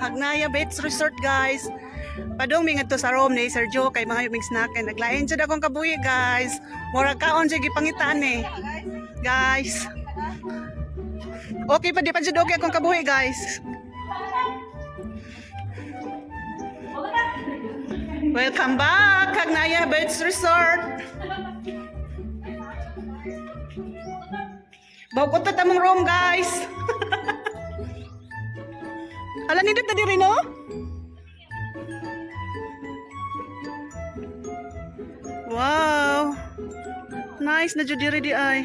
Hagnaya Beach Resort, guys. Padung mi ngadto sa room ni Sir Joe kay mga ming snack kay naglain jud akong kabuhi, guys. Murag kaon jud gipangitaan eh. Guys. Okay pa di pa jud okay akong kabuhi, guys. Welcome back, Hagnaya Beach Resort. Bawko ta tamong room, guys. Ala, nindot na diri, no? Wow. Nice na jud diri di ay.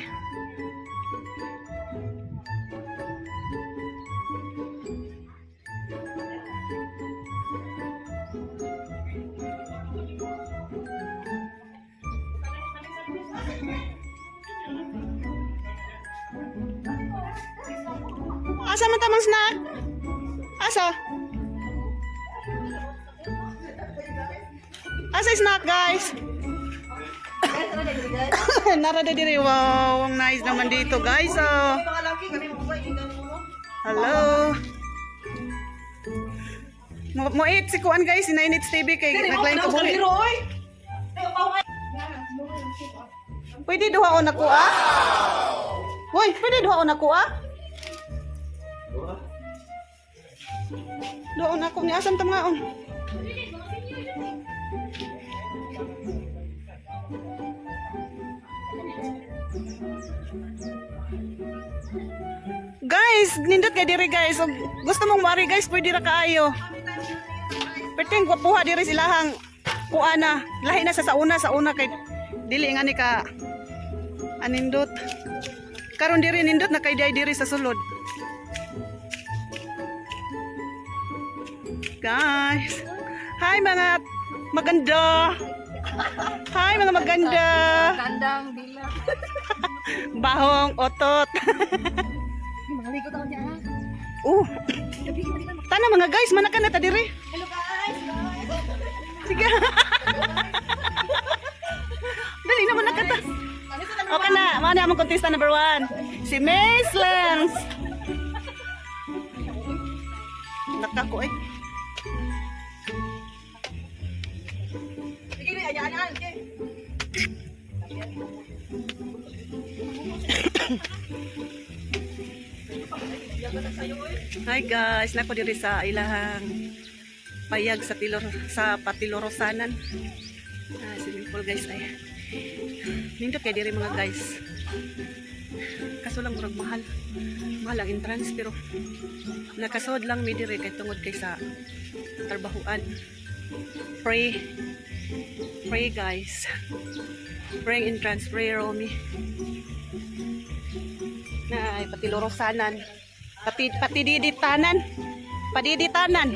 Asa man tamang snack? Asa? Asa snack, guys? Nara na diri. Wow, ang nice naman dito, guys. Oh. Mga laki kami mo ba ikan mo? Hello. Mo mo eat si kuan, guys, si Nine It's TV kay naglain ko buhi. Oy. Pwede duha o nakuha? Hoy, pwede duha o nakuha? Duha o nako ni asam tam ngaon. Guys, nindot kay diri, guys. Og gusto mong mari, guys, pwede ra kaayo. Perting gwapuha diri silahang kuana. Lahi na sa una kay dili nga ni ka anindot. Karon diri nindot na kay diay diri sa sulod. Guys. Hi, mga maganda. Hi, mga maganda. Kandang dila. Bahong otot. Mga likod ako niya. Oh. Tana mga guys, manaka na ta diri. Hello, guys. Sige. Dali na manaka ta. Okay na, mao na among contestant number 1. Si Mace Lens. Naka ko eh. Sige, ayan ayan. Sige. Hi guys, nako diri sa ilahang payag sa Tilor sa Patilorosanan. Ah, swimming pool, guys, ay. Nindot kay diri, mga guys. Kaso lang murag mahal. Mahal ang entrance pero nakasod lang mi diri kay tungod kay sa trabahuan. Pray. Pray, guys. Pray entrance, pray Romy. Na ay Patilorosanan. Pati patididitanan. Padiditanan.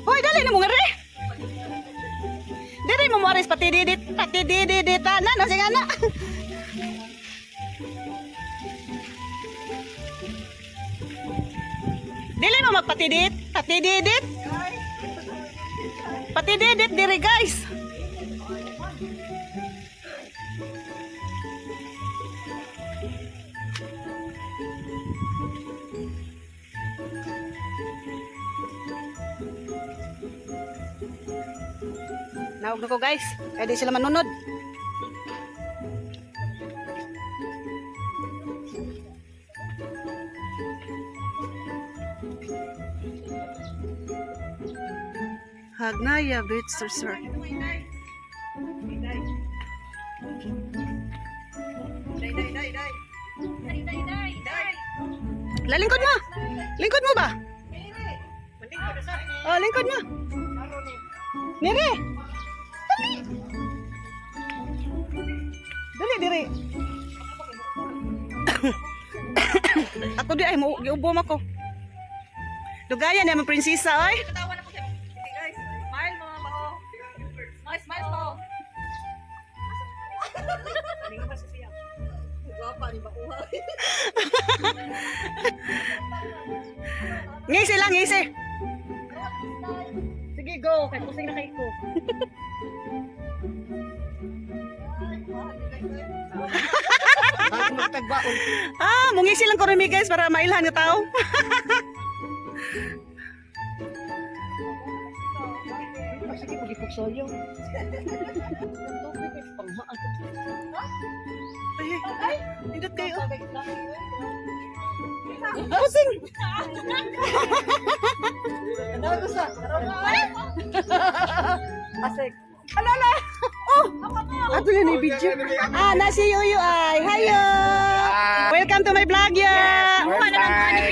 Hoy, dali na mo nga re. Diri mo mo aris patididit patididitanan. O sige na. Dili mo magpatidit, patididit. Patididit diri, guys. Naog na ko, guys. Kaya di sila manunod. Hagnaya Beach Resort. Day day day day. Day day day day. La, lingkod mo! Lingkod mo ba? Oh, lingkod mo. Nire! Dali! Dali, dire. Ako di ay mo giubo man ko. Dugayan ni ang prinsesa oy. Katawa na po siya. Sige, guys. Smile mga bao. Smile, smile po. Gwapa ni bakuha. Ngisi lang, ngisi. Sige, go. Kay kusing na kay ko. Ah, mungisi lang ko rin guys para mailhan nga tao. Sige, pag-ipagsayo. Ay, ay, nindot kayo. Pusing! Ano gusto? Asik. Alala! Oh! Ato yan yung video. Ah, na si Yoyo ay. Hi, yo! Welcome to my vlog, yo!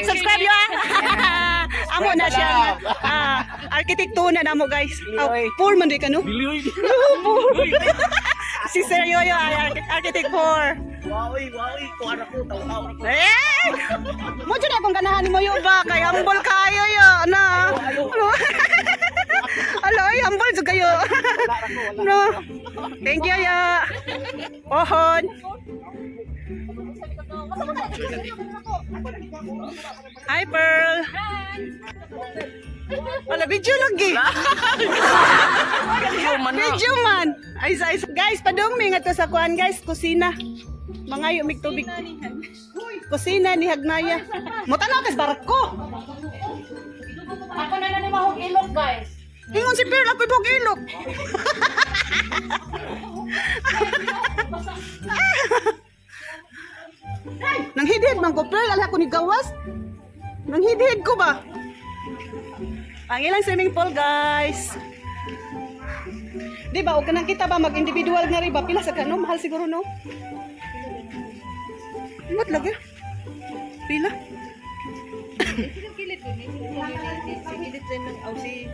Subscribe, yo! Ah! Amo na siya. Ah, arkitektuna na mo, guys. Oh, poor man di ka, no? Poor. Si Sir Yoyo ay architect 4. Wowie, wowie, kuha na ko, taw-taw na ko. Eh! Mo jud akong ganahan mo yo ba kay humble kayo yo na. Ano? Alo ay humble jud kayo. No. Thank you ya. Pohon. Hi, Pearl. Wala video lagi. Video man. Ay, ay, guys, padung mi nga to sa kuan, guys, kusina. Mangayo mig tubig. Kusina ni Hagnaya. Mutanaw kas barko. Ako na lang mahog ilok, guys. Ingon si Pearl ako'y bog ilok. Nang hidhid man ko, Pearl, ala ko ni gawas. Nang hidhid ko ba? Ang ilang swimming pool, guys. Di ba, og kanang kita ba mag-individual nga ri ba pila sa kano mahal siguro, no? Ingat lagi. Pila? Kilit din eh. Si kilit din ng aw si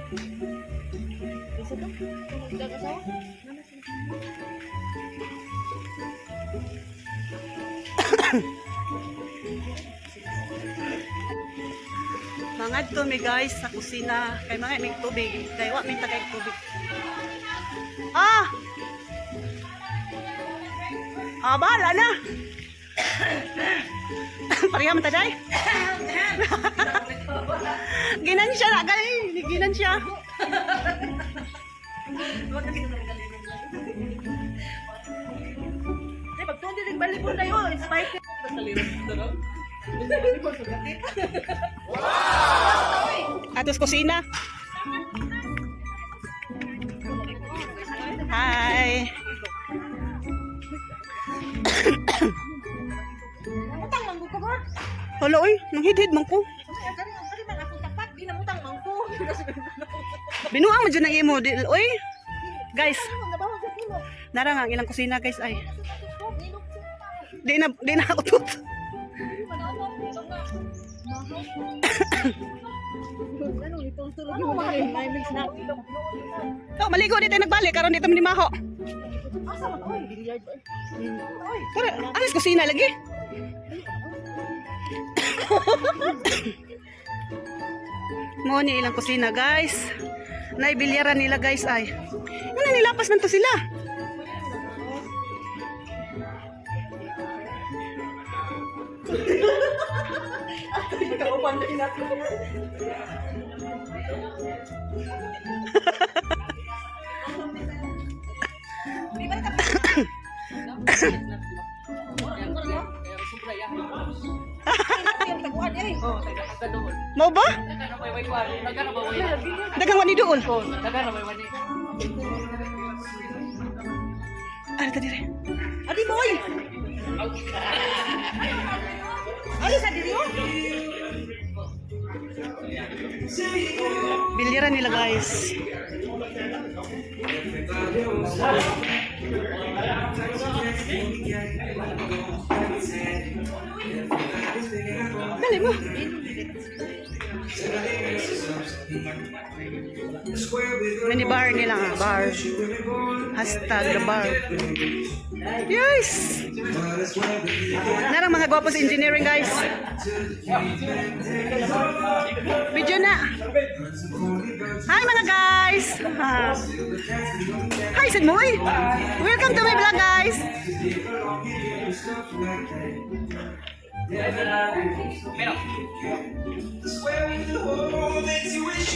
Isa to? Asawa? Mangadto mi, guys, sa kusina kay mga may tubig kay wa may tagay tubig. Ah! Ah, bahala na. Pareha man taday. Ginan siya na gali, ginan siya. Ay, pagtuon din balibon na yun. Spike. Atos kusina. Hi. Utang mangko ko, Bert. Hala oy, nang hidhid man ko. Ay, ang kari, ang kari man akong tapat. Di na mutang mangko. Binuang man jud ang imo di oy. Guys, Nabahog sa pulo. nara nga ang ilang kusina, guys, ay. Di na utot. Ano mga na? Oh, maligo di tayo nagbalik karon dito man ni Maho. Asa man oy, billiard. Pero alis kusina lagi. Mo ni ilang kusina, guys. Naibilyaran nila, guys, ay. Ano nilapas man to sila? Mo ba? Daghang wani dool. Ari ta dire. Adi boy. Ay, sa diri oh. Bilyaran nila, guys. Dali mo. Mini bar nila nga, bar. #TheBar. Yes! Narang mga gwapo sa engineering, guys. Video na. Hi, mga guys! Ah. Hi, Sid Moy! Welcome to my vlog, guys!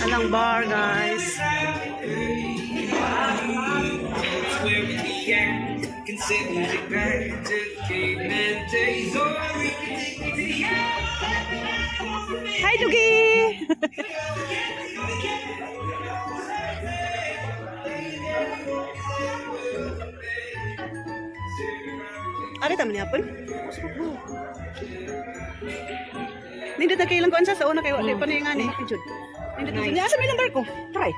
Alang bar, guys. Where we be at. Can send music back to caveman days, or we can take it to the Hi, Dugi! Ari tama niya hapon? Nindot na kailang kuan sa una kay wala pa ni nga ni. Nindot na niya asa may number ko? Try.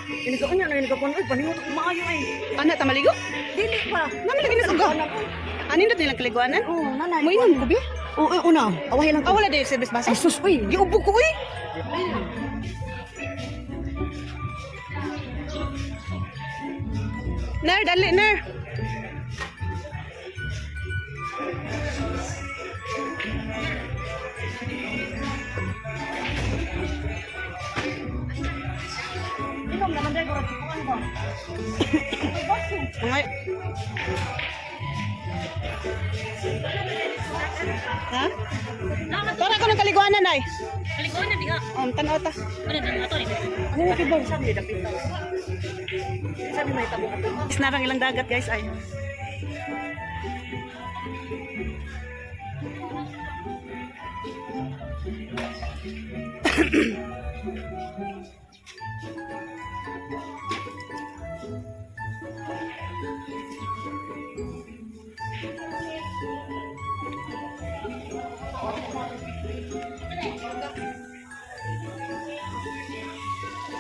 Ini ko nya na ini ko kon oy paningot ko maayo ay. Ana ta maligo? Dili pa. Naman lagi na suga. Anindot nilang kaliguanan? Oh, nanay. Moingon ko bi? Oo, oh, una. Awahin lang Ah, wala day service basa. Ay sus, uy, Giubo ko uy. Ner, dali ner. Inom naman dai ko kuan ba. Mga. Ha? Tara ko ng kaliguanan ay. Kaliguan na diha. Tanaw ta. Ano na ato ni? Ano kay ba sabi dapit ta. Sabi may tabo ato. Isnarang ilang dagat, guys, ay.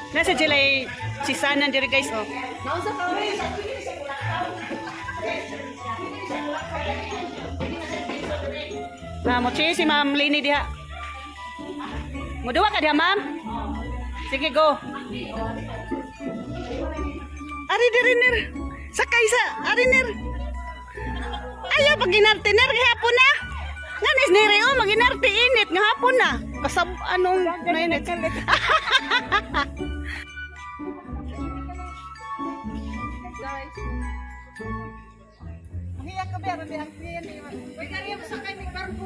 Nasa Jilay, si Sanan diri, guys, oh. Na mo si Ma'am Lini diha. Muduwa ka diha, Ma'am? Sige, go. Ari diri ner. Sakay sa ari ner. Ayaw pag ginarte ner gihapon na. Nganis nire oh maginarte init nga hapon na. Kasab anong mainit.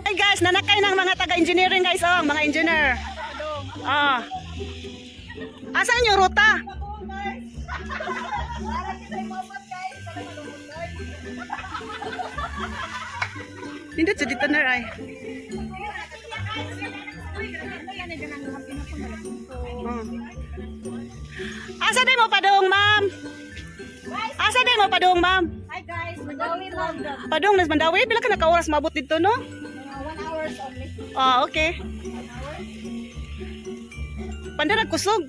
Hey guys, nanakay ng mga taga-engineering, guys, oh, mga engineer. Ah. Asan yung ruta? Nindot sa dito na ay. Oh. Asa day mo padung, ma'am? Asa day mo padung, ma'am? Hi guys, Mandawi lang. Padung nas Mandawi, pila ka naka oras maabot dito, no? 1 hours only. Ah, okay. Pandara kusog.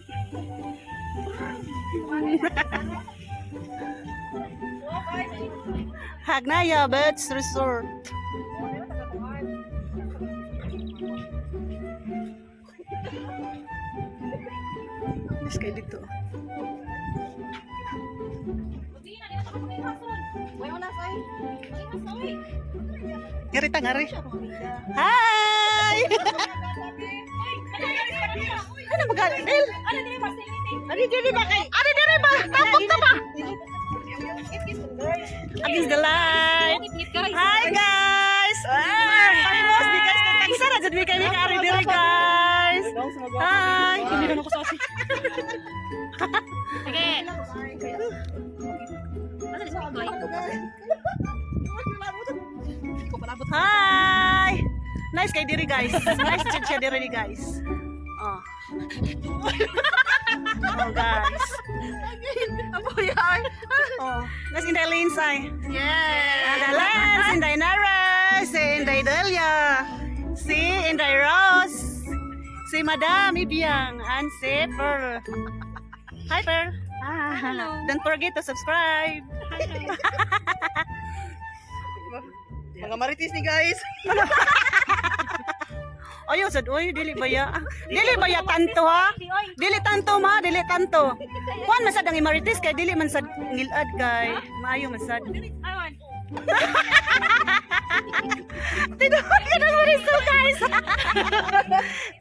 Hagnaya Beach Resort. Mas kay dito. Ngari ta ngari. Hi! Ano ba Del? Ano dili ba kay? Ari diri ba? Tapok ta ba? Against the light. Guys. Hi guys! Ay, pahimos di guys kay tagsa ra jud mi kay mi ka ari diri, guys. Hi. Hindi naman ako sa Sige. Ano ni Hi! Nice kay diri, guys. Nice jud siya diri guys. Oh. Oh guys. Aboy ay. Oh, nice in the lanes ay. Yeah. The lens, Inday Nara, si Inday Delia, si Inday Rose, si Madam Ibiang, and si Pearl. Hi, Pearl. Ah, Hello. Don't forget to subscribe. Mga marites ni guys. Ayaw sad, oy, dili ba ya? Dili ba ya tanto ha? Dili tanto ma, dili tanto. Kuan man sad ang imarites kay dili man sad ngilad kay maayo man sad. Awan. Tinuod ka ng Marisol, guys.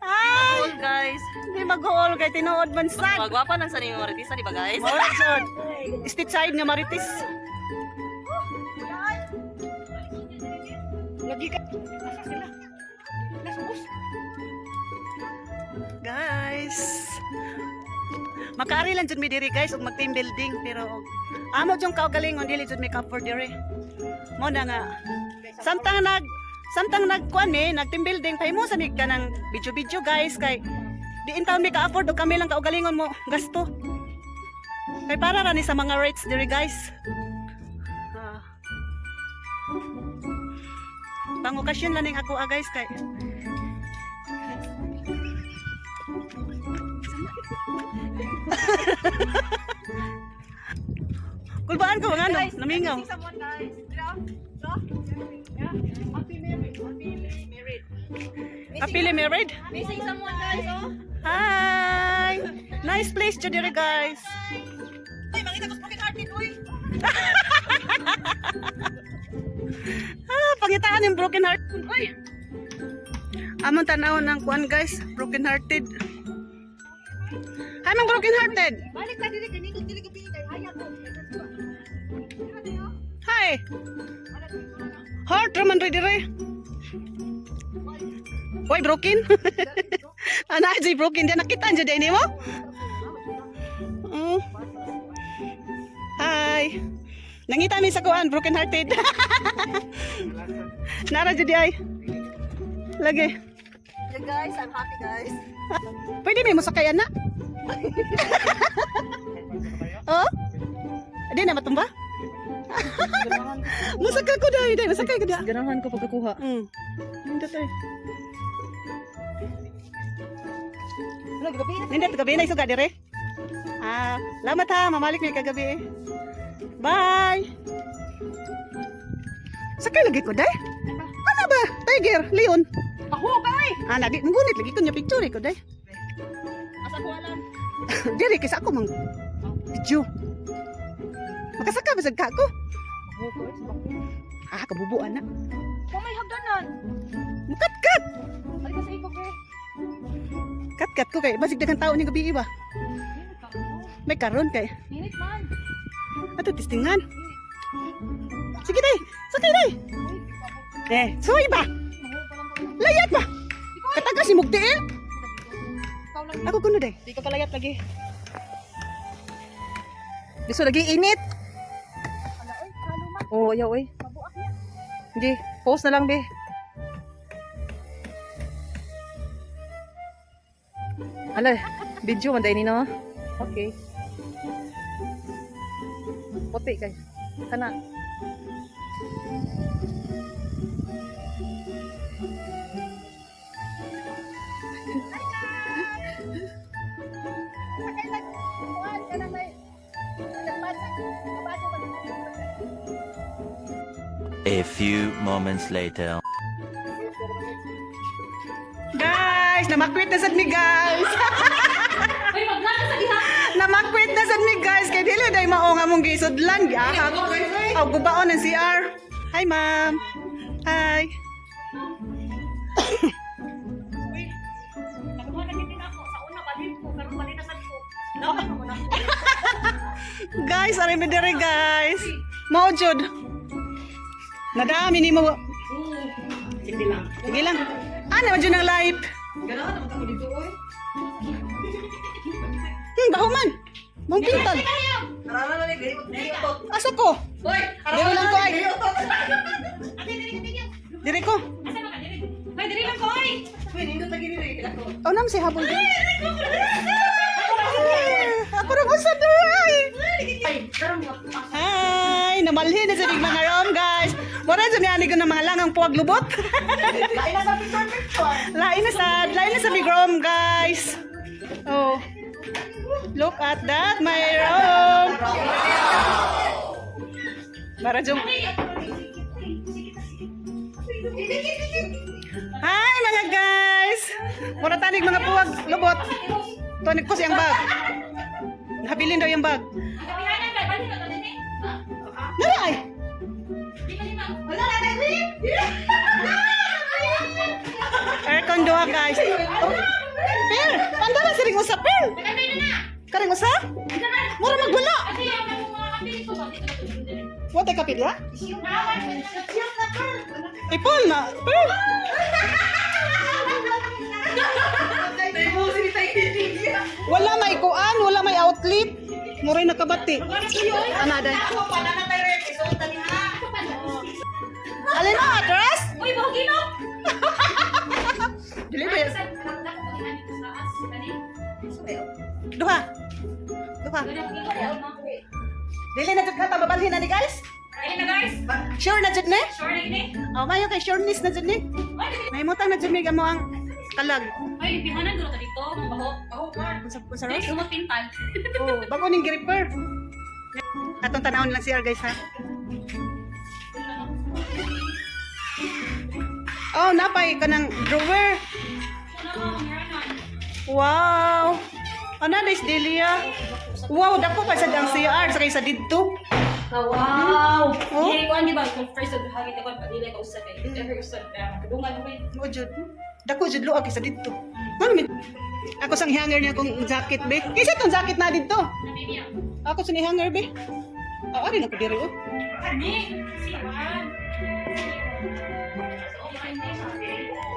Ay, Guys, di mag-haul kay tinuod man sad. magwapa lang sa ni marites, di ba guys? Mao jud. Stitch side nga marites. Lagi ka. Asa sila? Nasa bus. Guys. Makaari lang jud mi diri, guys, og mag team building pero og amo jung kaugalingon dili jud mi ka-afford diri. Mo na nga samtang nag kuan mi, nag team building pahimo sa mi kanang video-video, guys, kay Di in taon mi ka-afford og kami lang kaugalingon mo gasto. Kay para ra ni sa mga rates diri, guys. Ah. Pangokasyon lang ning ako ah, guys, kay Kulbaan ko mga ano, namingaw. Missing someone, guys. Dira. No? Yeah. Happy married. Happy married. Happily married? Missing someone, guys, oh. Hi! Nice place jud diri, guys. Ay, mangita ko sa broken hearted, uy. Ah, pangitaan yung broken heart. Uy. Among tanaw ng kuan, guys, broken hearted. Hi, mang broken hearted. Balik ka dili kay nindot dili gabi kay hayag ko. Hi. Heart raman rin dire. Uy, broken. Ana, ay broken diyan nakita andiyan din mo? Hi. Nangita mi sa kuan, broken hearted. Nara jud ay. Lagi. Yeah, guys, I'm happy, guys. Pwede may mosakay na. Oh? Di na matumba? Musakay ko dai, dai masakay ko dai. Ganahan ko pagkakuha. Nindot ay. Wala gabi. Nindot gabi na isuga dire. Ah, lamat ha, mamalik mi kagabi. Bye. Sakay lagi ko dai. Ano ba? Tiger, leon. Ako kay. Ah, lagi munggunit lagi ko niya picture ko dai. Asa ko alam. Dire kaysa ako mang video. Makasaka ba sad ka ako? Ako ko sa bako. Ah, kabubuan na. Kung may hagdanan. Mukat-kat. Balik ka sa ikog eh. Kat-kat ko kay basig daghang tao ning gabi ba. Init ka. May karon kay. Init man. Ato tistingan. Sige day, sakay day. Eh, suway ba? Layat ba? Katagas si mugdiin. Ikaw lang. Ako kuno day. Di ka kalayat lagi. Gusto lagi init. Oo, oh, ayaw oy. Hindi, post na lang be. Ala, video man dahil nino. Okay. Puti kay. Kana. A few moments later. Guys, namakwit na sad mi, guys. Uy, maglaro sa diha. Namakwit na sad mi, guys, kay dili day mao nga mong gisudlan giahak. Aw gubaon ng CR. Hi, ma'am. Hi. Nakuha na gid ako sa una balhin ko karon balhin na sad ko. Naman mo na. Guys, ari mi diri, guys. Mao jud. Nadami ni mo. Sige lang. Sige lang. Ano man jud ang life? Ganahan naman ako dito oy. Baho man. Mong pintag. Harana na ni dili utot. Asa ko? Hoy, Diri lang ko ay. utot. Ate diri ka tingin. Diri ko. Asa ba ka diri? Hoy, diri lang ko oy. Uy, nindot lagi diri ako. Oh, nam si habol din. Ako rin usa diri. Ay, karon mo. Hi, namalhin na sa big mga rom, guys. Mura sa miyani ko ng mga langang puwag lubot. Lain na sa picture picture. Lain na sa big rom, guys. Oh. Look at that, my rom. Para jung. Hi mga guys. Mura tanig mga puwag lubot. Tonig ko siyang bag. Habilin daw yung bag. Kapihanan kay balhin na to dinhi. Nara ay. Di ba lima? Wala na tayo. Aircon duha, guys. Oh. Per, pandara sa ring usa, per. Nagkatay na na. Karing usa? Mura magwala. Ate, ang mga kape ko ba dito na to diri. What ay kapit ya? Nawan ko na. Ipol na. Per. Wala may kuan, wala may outlet. Muray nakabati. Ana day. Alin mo address? Uy, bahugino. Dili ba? Sa dako ko dito sa as. Duha. Duha. Dili na jud ka mabalhin na ni, guys. Ayun na, guys. Sure na jud ni? Sure na gini. Oh, mayo kay sureness na jud ni. Nahimutang na jud mi amo ang kalag. Ay, limpihanan guro ta dito. Mga baho. Baho ka. Unsa unsa Dili Ros? umot pintal. Oh, bago ning gripper. Atong tanawon lang CR, guys, ha. Oh, napay ka ng drawer. Wow. Ano na is Delia? Wow, dako pa sad ang CR sa kaysa didto. Wow! Oh? Hindi ko di ba kung first of hagit ako padili ka usab eh. If ever usab ka, kadungan ko eh. Mo jud. Dako jud luag kaysa didto. Ano mi? Ako sang hanger niya akong jacket, be. Kaysa tong jacket na didto. Na baby ah. Ako sa ni hanger, be. Ah, ari na ko diri oh. Ani, si Juan. So, oh my.